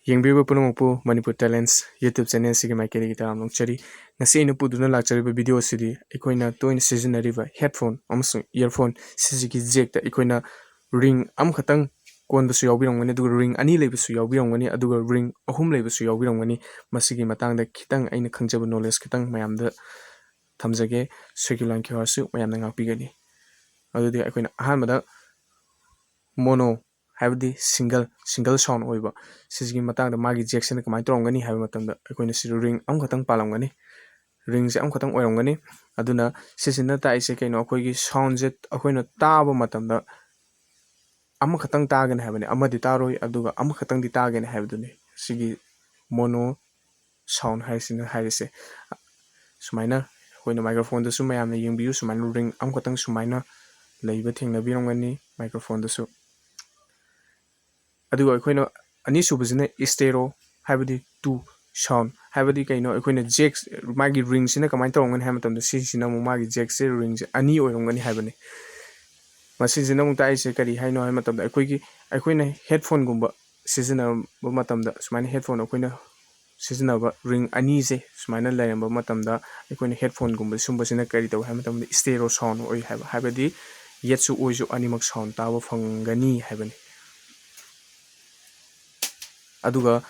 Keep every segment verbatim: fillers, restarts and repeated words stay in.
ꯌꯦꯡꯕꯤꯔꯤꯕ ꯄꯨꯝꯅꯃꯛꯄꯨ Manipur talents YouTube ꯆꯦꯅꯦꯜꯁꯤꯒꯤ ꯃꯥꯏꯀꯩꯗꯒꯤ ꯇꯔꯥꯝꯅ ꯑꯣꯛꯆꯔꯤ꯫ ꯉꯁꯤ ꯑꯩꯅ ꯄꯨꯗꯨꯅ ꯂꯥꯛꯆꯔꯤꯕ ꯚꯤꯗꯤꯑꯣ ꯑꯁꯤꯗꯤ ꯑꯩꯈꯣꯏꯅ ꯇꯣꯏꯅ ꯁꯤꯖꯤꯟꯅꯔꯤꯕ headphone ꯑꯃꯁꯨꯡ earphone ꯁꯤꯁꯤꯒꯤ jackꯇ ꯑꯩꯈꯣꯏꯅ ring ꯑꯃꯈꯛꯇꯪ ꯀꯣꯟꯕꯁꯨ ꯌꯥꯎꯕꯤꯔꯝꯒꯅꯤ, ꯑꯗꯨꯒ ring ꯑꯅꯤ ꯂꯩꯕꯁꯨ ꯌꯥꯎꯕꯤꯔꯝꯒꯅꯤ, ꯑꯗꯨꯒ ring ꯑꯍꯨꯝ ꯂꯩꯕꯁꯨ ꯌꯥꯎꯕꯤꯔꯝꯒꯅꯤ꯫ ꯃꯁꯤꯒꯤ ꯃꯇꯥꯡꯗ ꯈꯤꯇꯪ ꯑꯩꯅ ꯈꯪꯖꯕ knowledge ꯈꯤꯇꯪ ꯃꯌꯥꯝꯗ ꯊꯝꯖꯒꯦ꯫ ꯁꯣꯏꯈꯤꯕ ꯂꯥꯟꯈꯤꯕꯁꯨ ꯃꯌꯥꯝꯅ ꯉꯥꯛꯄꯤꯒꯅꯤ꯫ ꯑꯗꯨꯗꯤ ꯑꯩꯈꯣꯏꯅ ꯑꯍꯥꯟꯕꯗ mono ꯍꯥꯏꯕꯗꯤ single single sound ꯑꯣꯏꯕ ꯁꯤꯁꯤꯒꯤ ꯃꯇꯥꯡꯗ ꯃꯥꯒꯤ jackꯁꯤꯅ ꯀꯃꯥꯏꯅ ꯇꯧꯔꯝꯒꯅꯤ ꯍꯥꯏꯕ ꯃꯇꯝꯗ ꯑꯩꯈꯣꯏꯅ ꯁꯤꯗ ring ꯑꯃꯈꯛꯇꯪ ꯄꯥꯜꯂꯝꯒꯅꯤ꯫ Ringꯁꯦ ꯑꯃꯈꯛꯇꯪ ꯑꯣꯏꯔꯝꯒꯅꯤ꯫ ꯑꯗꯨꯅ ꯁꯤꯁꯤꯅ ꯇꯥꯛꯏꯁꯦ ꯀꯩꯅꯣ? ꯑꯩꯈꯣꯏꯒꯤ soundꯁꯦ ꯑꯩꯈꯣꯏꯅ ꯇꯥꯕ ꯃꯇꯝꯗ ꯑꯃꯈꯛꯇꯪ ꯇꯥꯒꯅꯤ ꯍꯥꯏꯕꯅꯤ, ꯑꯃꯗꯤ ꯇꯥꯔꯣꯏ, ꯑꯗꯨꯒ ꯑꯃꯈꯛꯇꯪꯗꯤ ꯇꯥꯒꯅꯤ ꯍꯥꯏꯕꯗꯨꯅꯤ ꯁꯤꯒꯤ mono sound ꯍꯥꯏꯁꯤꯅ ꯍꯥꯏꯔꯤꯁꯦ꯫ ꯁꯨꯃꯥꯏꯅ ꯑꯩꯈꯣꯏꯅ microphoneꯗꯁꯨ ꯃꯌꯥꯝꯅ ꯌꯦꯡꯕꯤꯌꯨ, ꯁꯨꯃꯥꯏꯅ ring ꯑꯃꯈꯛꯇꯪ ꯁꯨꯃꯥꯏꯅ ꯂꯩꯕ ꯊꯦꯡꯅꯕꯤꯔꯝꯒꯅꯤ microphoneꯗꯁꯨ꯫ ꯑꯗꯨꯒ ꯑꯩꯈꯣꯏꯅ ꯑꯅꯤꯁꯨꯕꯁꯤꯅ stereo, ꯍꯥꯏꯕꯗꯤ two sound꯫ ꯍꯥꯏꯕꯗꯤ ꯀꯩꯅꯣ? ꯑꯩꯈꯣꯏꯅ jack, ꯃꯥꯒꯤ ringꯁꯤꯅ ꯀꯃꯥꯏꯅ ꯇꯧꯔꯝꯒꯅꯤ ꯍꯥꯏꯕ ꯃꯇꯝꯗ, ꯁꯤꯁꯤꯅ ꯑꯃꯨꯛ ꯃꯥꯒꯤ jackꯁꯦ, ringꯁꯦ ꯑꯅꯤ ꯑꯣꯏꯔꯝꯒꯅꯤ ꯍꯥꯏꯕꯅꯤ꯫ ꯃꯁꯤꯁꯤꯅ ꯑꯃꯨꯛ ꯇꯥꯛꯏꯁꯦ ꯀꯔꯤ ꯍꯥꯏꯅꯣ ꯍꯥꯏꯕ ꯃꯇꯝꯗ, ꯑꯩꯈꯣꯏꯒꯤ, ꯑꯩꯈꯣꯏꯅ headphoneꯒꯨꯝꯕ ꯁꯤꯖꯤꯟꯅꯕ ꯃꯇꯝꯗ, ꯁꯨꯃꯥꯏꯅ headphone ꯑꯩꯈꯣꯏꯅ ꯁꯤꯖꯤꯟꯅꯕ ring ꯑꯅꯤꯁꯦ ꯁꯨꯃꯥꯏꯅ ꯂꯩꯔꯝꯕ ꯃꯇꯝꯗ, ꯑꯩꯈꯣꯏꯅ headphoneꯒꯨꯝꯕ ꯁꯨꯝꯕꯁꯤꯅ ꯀꯔꯤ ꯇꯧꯏ ꯍꯥꯏꯕ ꯃꯇꯝꯗ, stereo sound ꯑꯣꯏ ꯍꯥꯏꯕ, ꯍꯥꯏꯕꯗꯤ ꯌꯦꯠꯁꯨ ꯑꯣꯏꯁꯨ ꯑꯅꯤꯃꯛ sound ꯇꯥꯕ ꯐꯪꯒꯅꯤ ꯍꯥꯏꯕꯅꯤ꯫ ꯑꯗꯨꯒ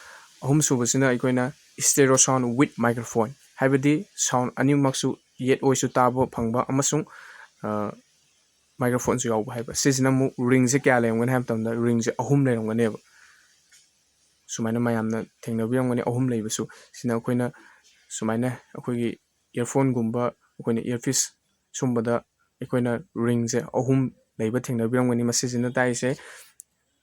ꯑꯍꯨꯝꯁꯨꯕꯁꯤꯅ ꯑꯩꯈꯣꯏꯅ stereo sound with microphone, ꯍꯥꯏꯕꯗꯤ sound ꯑꯅꯤꯃꯛꯁꯨ ꯌꯦꯠ ꯑꯣꯏꯁꯨ ꯇꯥꯕ ꯐꯪꯕ ꯑꯃꯁꯨꯡ, ꯑ, microphoneꯁꯨ ꯌꯥꯎꯕ ꯍꯥꯏꯕ꯫ ꯁꯤꯁꯤꯅ ꯑꯃꯨꯛ ringꯁꯦ ꯀꯌꯥ ꯂꯩꯔꯝꯒꯅꯤ ꯍꯥꯏꯕ ꯃꯇꯝꯗ, ringꯁꯦ ꯑꯍꯨꯝ ꯂꯩꯔꯝꯒꯅꯦꯕ꯫ ꯁꯨꯃꯥꯏꯅ ꯃꯌꯥꯝꯅ ꯊꯦꯡꯅꯕꯤꯔꯝꯒꯅꯤ ꯑꯍꯨꯝ ꯂꯩꯕꯁꯨ꯫ ꯁꯤꯅ ꯑꯩꯈꯣꯏꯅ ꯁꯨꯃꯥꯏꯅ ꯑꯩꯈꯣꯏꯒꯤ earphoneꯒꯨꯝꯕ, ꯑꯩꯈꯣꯏꯅ earpiece ꯁꯨꯝꯕꯗ ꯑꯩꯈꯣꯏꯅ ringꯁꯦ ꯑꯍꯨꯝ ꯂꯩꯕ ꯊꯦꯡꯅꯕꯤꯔꯝꯒꯅꯤ꯫ ꯃꯁꯤꯁꯤꯅ ꯇꯥꯛꯏꯁꯦ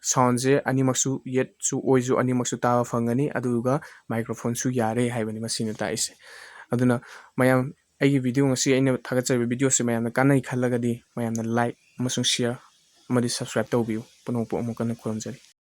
soundꯁꯦ ꯑꯅꯤꯃꯛꯁꯨ, ꯌꯦꯠꯁꯨ ꯑꯣꯏꯁꯨ ꯑꯅꯤꯃꯛꯁꯨ ꯇꯥꯕ ꯐꯪꯒꯅꯤ, ꯑꯗꯨꯒ microphoneꯁꯨ ꯌꯥꯔꯦ ꯍꯥꯏꯕꯅꯤ ꯃꯁꯤꯅ ꯇꯥꯛꯏꯁꯦ꯫ ꯑꯗꯨꯅ ꯃꯌꯥꯝ, ꯑꯩꯒꯤ video, ꯉꯁꯤ ꯑꯩꯅ ꯊꯥꯒꯠꯆꯔꯤꯕ videoꯁꯦ ꯃꯌꯥꯝꯅ ꯀꯥꯟꯅꯩ ꯈꯜꯂꯒꯗꯤ ꯃꯌꯥꯝꯅ like ꯑꯃꯁꯨꯡ share ꯑꯃꯗꯤ subscribe ꯇꯧꯕꯤꯌꯨ꯫ ꯄꯨꯝꯅꯃꯛꯄꯨ ꯑꯃꯨꯛ ꯍꯟꯅ ꯈꯨꯔꯨꯝꯖꯔꯤ꯫